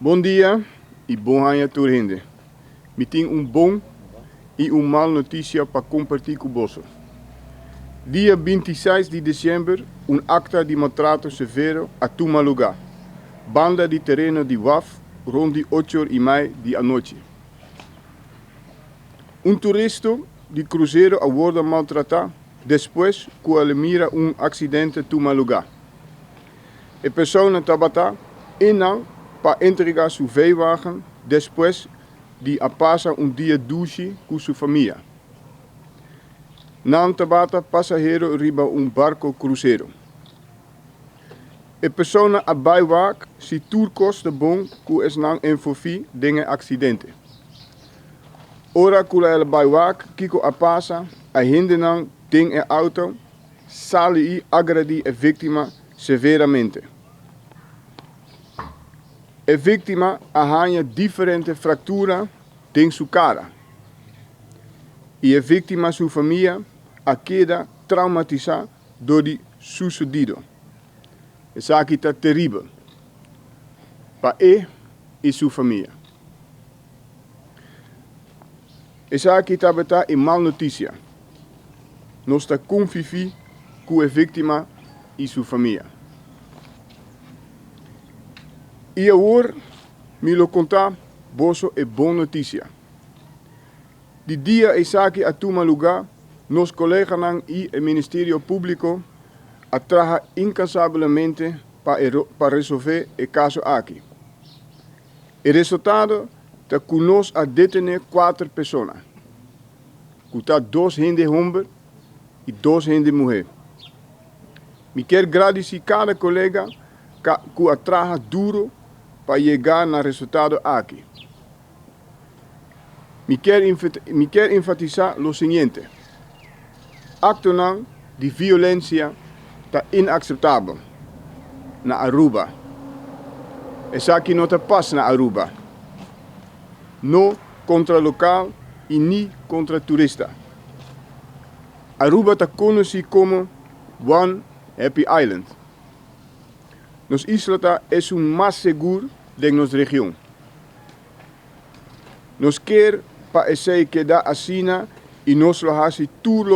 Bon dia y bon aña tur hende. Mi tin un bon y un mal noticia pa comparti cu boso. Dia 26 di december un acta di maltrato severo a tuma luga, banda di tereno di waf rond di ocho or y mei di anochi. Un turista di crucero a wordo maltrata despues cu el a mira un accidente tuma luga. E persona tabata einan pa entrega su veewagen despues di a pasa un dia dushi cu su famia. Nan tabata pasahero riba un barco crucero. E persona a bay wak si tur cos ta bon cu esnan envolvi den e accidente. Ora cu el a bay wak kico a pasa, a hendenan den e auto Sali i agredí e víktima severamente. E víktima a haña diferente fraktura den su kara i e víktima su famia a keda traumatisá dor di susedido. Esaki ta teribel pa e i su famia. Esaki tabata e mal notisia. Nos ta konfifí ku e víktima i su famia. I awor mi lo konta boso e bon notisia. Di dia esaki a tuma lugá, nos koleganan i e Ministerio Públiko a traha inkansablemente pa e pa resolvé e kaso aki. E resultado ta ku nos a detené kuater persona, ku ta dos hende homber i dos hende muhé. Mi kier gradisí kada kolega ku a traha duro pa yega na resultado aki. Mi kier mi kier enfatisá lo siguiente, Aktonan di violensia ta inakseptabel na Aruba. Esaki no ta pas na Aruba, no kontra lokal i ni kontra turista. Aruba ta konosí komo One Happy Island. Nos isla ta esun mas segur den nos region. Nos kier pa esei keda asina i nos lo hasi tur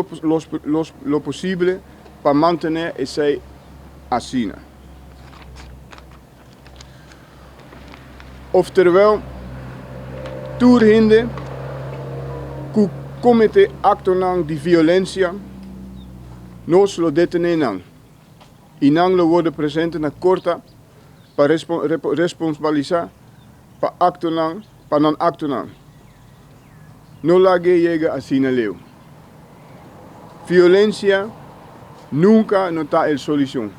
lo posible pa mantené esei asina. Oftewel, tur hende ku kometé aktonan di violensia, nos lo detené nan i nan lo wòrdu presente na korta pa responsbalisá pa aktonan pa nan aktonan. No lag'é yega asina leu. Violensia nunka no ta el solushon.